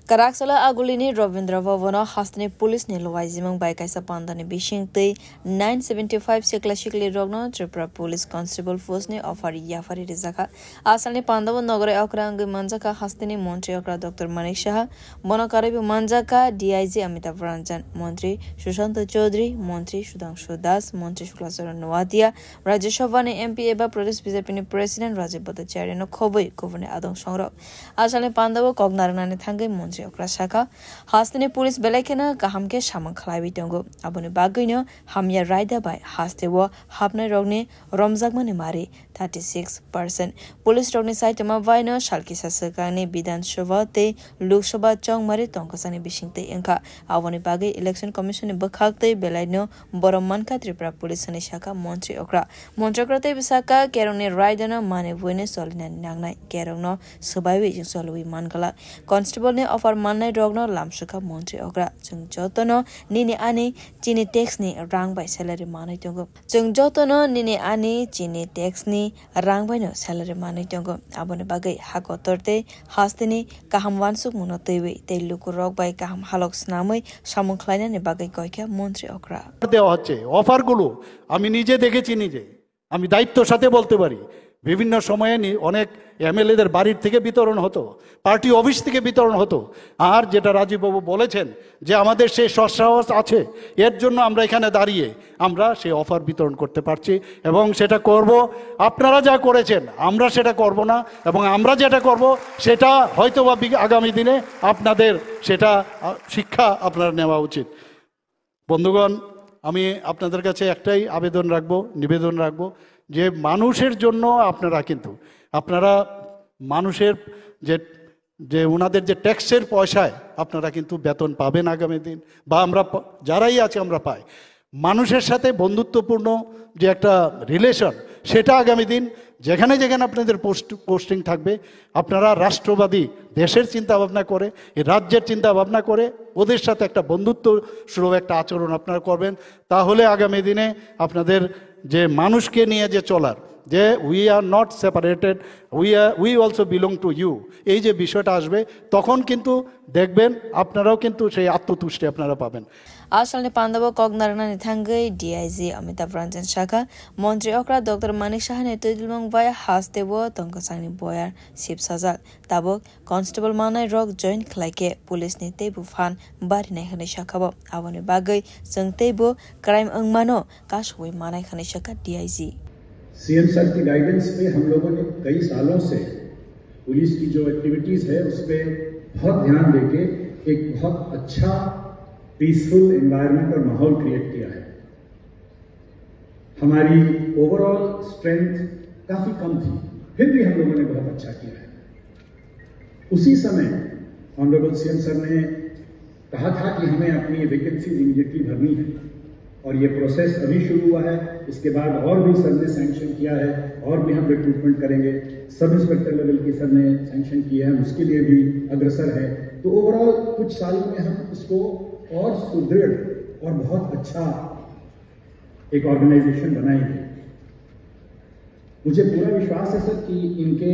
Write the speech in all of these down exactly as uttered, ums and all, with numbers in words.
Kwraksala Agulini Rabindra Bhavan-o hasteni police ni luaijimung bai kaisa pandani bising twi nine seventy five sikla sikli rokno Tripura Police Constable post ni offer yaphari rijakha. Asalni pandao nogore okra wngwi manjakha hasteni montri okra Doctor Manik Saha, bono karwibo manjakha D I G Amitabh Ranjan, montri Sushanta Chaudhary, montri Sudhanshu Das, montri Shukla Charan Noatia, Rajya Sabha ni M P eba Pradesh B J P ni President Rajib Bhattacharya no khobwi kubuni adong songrok. Asalni pandao kok narwknani thangwi montri okra sakha, hasteni police belai kheno kaham khe samung khlaiwi tongo. Aboni bagwino hamya raida bai hasteo hapnai rokni romjakmani mari thirty six percent. Police rokni saitoma baino salkisa swkangni Bidhan Sabha tei Lok Sabha chongmari tongkasani bisingtwi wngkha. Aboni bagwi Election Commission ni bwkhak tei belaino borom mankha Tripura Police, hwnwi sakha montri okra. Montri okra tei bwsakha, kerongni raidano manwi buino cholinani nangnai, kerongno swbaiwi chwng choliwi manglak. Constable ni offer mannai rokno lamsukha montri okra. Chwng jotono nini ani chini tax ni rang bai salary manwi tongo. Chwng jotono nini ani chini tax ni rang baino salary manwi tongo. Aboni bagwi ha kotor tei hasteni kaham wansukmungno twiwi tei lukurok bai kaham halok snamwi samung khlainani bagwi koikha montri okra. দেওয়া হচ্ছে, অফারগুলো আমি নিজে দেখেছি, নিজে আমি দায়িত্বর সাথে বলতে পারি। বিভিন্ন সময়ে নি-, অনেক এমএলএদের বাড়ির থেকে বিতরণ হতো, পার্টি অফিস থেকে বিতরণ হতো। আর যেটা রাজীববাবু বলেছেন যে আমাদের সেই সৎসাহস আছে, এর জন্য আমরা এখানে দাঁড়িয়ে আমরা সেই অফার বিতরণ করতে পারছি এবং সেটা করব। আপনারা যা করেছেন, আমরা সেটা করব না, এবং আমরা যেটা করব, সেটা হয়তো বা বিগ-, আগামী দিনে আপনাদের সেটা, আ, শিক্ষা আপনারা নেওয়া উচিত। বন্ধুগণ, আমি আপনাদের কাছে একটাই আবেদন রাখবো, নিবেদন রাখবো যে মানুষের জন্য আপনারা কিন্তু, আপনারা মানুষের যে, যে ওনাদের যে ট্যাক্সের পয়সায় আপনারা কিন্তু বেতন পাবেন আগামী দিন, বা আমরা প-, যারাই আছি আমরা পাই। মানুষের সাথে বন্ধুত্বপূর্ণ যে একটা রিলেশন, সেটা আগামী দিন যেখানে যেখানে আপনাদের পোস্ট, পোস্টিং থাকবে, আপনারা রাষ্ট্রবাদী দেশের চিন্তা ভাবনা করে, এই রাজ্যের চিন্তা ভাবনা করে ওদের সাথে একটা বন্ধুত্ব সুলভ একটা আচরণ আপনারা করবেন। তাহলে আগামী দিনে আপনাদের যে মানুষকে নিয়ে যে চলার, যে we are not separated, we are, we also belong to you, এই যে বিষয়টা আসবে, তখন কিন্তু দেখবেন আপনারাও কিন্তু সেই আত্মতুষ্টি আপনারা পাবেন। Asalni pandao kok narwknani thangwi D I G Amitabh Ranjan sakha, montri okra Doctor Manik Sahani twidulmung bai hasteo tongkasangni boyar sipsajak. Tabuk constable manai rok join khlai khe police ni teibo phan barinai hwnwi sakha bo. Aboni bagwi chwng teibo crime wngmano kasugwi manai hwnwi sakha D I G. CM sir की गाइडेंस पे हम लोगों ने कई सालों से पुलिस की जो एक्टिविटीज है उस पे बहुत ध्यान देके एक बहुत अच्छा पीसफुल एनवायरनमेंट और माहौल क्रिएट किया है। हमारी ओवरऑल स्ट्रेंथ काफी कम थी, फिर भी हम लोगों ने बहुत अच्छा किया है। उसी समय ऑनरेबल सीएम सर ने कहा था कि हमें अपनी वैकेंसीज इमीडिएटली भरनी है, और ये प्रोसेस अभी शुरू हुआ है। इसके बाद और भी सर ने सैंक्शन किया है, और भी हम रिक्रूटमेंट करेंगे। सब इंस्पेक्टर लेवल की सर ने सैंक्शन किया है, हम उसके लिए भी अग्रसर है। तो ओवरऑल कुछ सालों में हम इसको और सुदृढ़ और बहुत अच्छा एक ऑर्गेनाइजेशन बनाएंगे। मुझे पूरा विश्वास है सर कि इनके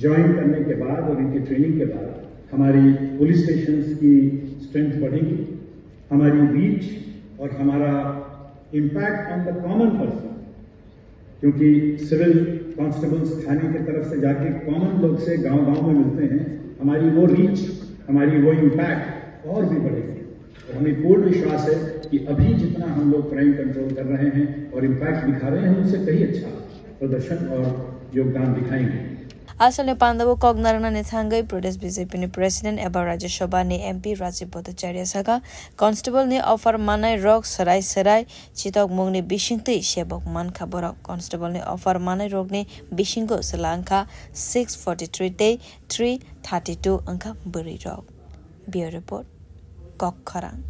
ज्वाइन करने के बाद और इनके ट्रेनिंग के बाद हमारी पुलिस स्टेशंस की स्ट्रेंथ बढ़ेगी, हमारी रीच और हमारा impact on the common person, क्योंकि सिविल कॉन्स्टेबल्स थाने की तरफ से जाके कॉमन लोग से गांव-गांव में मिलते हैं, हमारी वो रीच, हमारी वो इम्पैक्ट और भी बढ़ेगी। और हमें पूर्ण विश्वास है कि अभी जितना हम लोग क्राइम कंट्रोल कर रहे हैं और इम्पैक्ट दिखा रहे हैं, उनसे कहीं अच्छा प्रदर्शन और योगदान दिखाएंगे। Asalni pandao kok narwknani thangwi Pradesh B J P ni President eba Rajya Sabha ni M P Rajib Bhattacharya sakha, constable ni offer manai rok swrai swrai chitokmungni bisingtwi sebok mankha borok. Constable ni offer manai rokni bisingo chwla wngkha six forty three tei three thirty two wngkha bwrwi rok. Bureau Report, Kok Khorang.